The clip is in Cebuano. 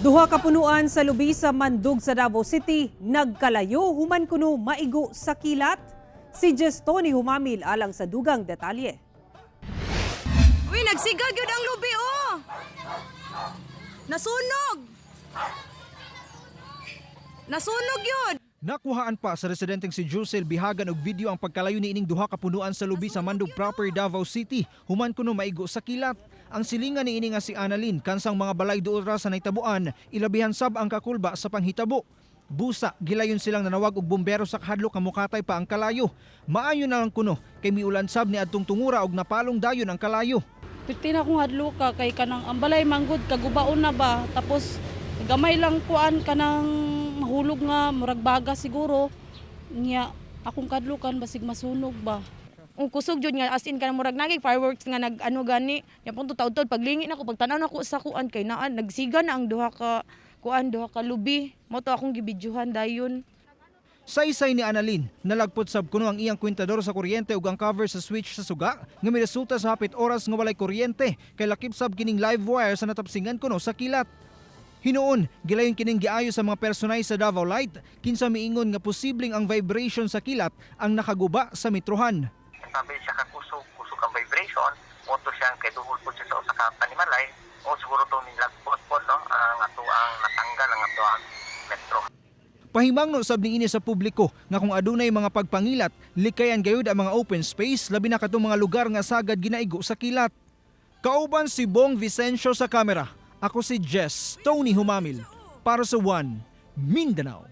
Duha ka punuan sa lubi sa Mandug sa Davao City nagkalayo human kuno maigo sa kilat. Si Jess Tony Humamil alang sa dugang detalye. Uy, nagsiga gyud ang lubi oh. Nasunog. Nasunog yun. Nakuhaan pa sa residenteng si Jusel Bihagan og video ang pagkalayo ni ining duha ka punuan sa lubi sa Mandug proper, Davao City, human kuno maigo sa kilat. Ang silingan ni ini nga si Annalyn, kansang mga balay duol ra sa nahitabuan, ilabihan sab ang kakulba sa panghitabo. Busa, gilayon silang nanawag og bumbero sa kahadlok nga mukatay pa ang kalayo. Maayo na lang kuno kay miulan sab ni adtong tungura og napalong dayon ang kalayo. Pirti na akong hadlo ka kay kanang ang balay manggod kagubaon na ba, tapos gamay lang kuan kanang mahulog nga murag baga siguro niya. Akong kadlukan basig masunog ba. Ang kusog jud nga, as in kanang murag nagig fireworks nga nag ano gani. Nya punto taud-taud paglingi nako, pagtan-aw nako sa kuan kay naa nagsiga na ang duha ka kuan, duha ka lubi. Mo to akong gibidyuhan dayon. Saysay ni Annalyn, nalagpot sab kuno ang iyang kwintador sa kuryente ug ang cover sa switch sa suga nga miresulta sa hapit oras nga walay kuryente kay lakip sab kining live wire sa natapsingan kuno sa kilat. Hinuon, gilayon kining giayo sa mga personay sa Davao Light, kinsa miingon nga posibleng ang vibration sa kilat ang nakaguba sa mitrohan. Sabi siya kakusog, kusog ang vibration, moto siya kay duhol po siya sa usa ka panimalay, o siguro to nilagpot po, no, ang ato ang natanggal ang ato ang metro. Pahimangno sab niini sa publiko nga kung adunay mga pagpangilat, likayan gayud ang mga open space, labi na katong mga lugar nga sagad ginaigo sa kilat. Kauban si Bong Vicencio sa kamera. Ako si Jess Tony Humamil para sa One Mindanao.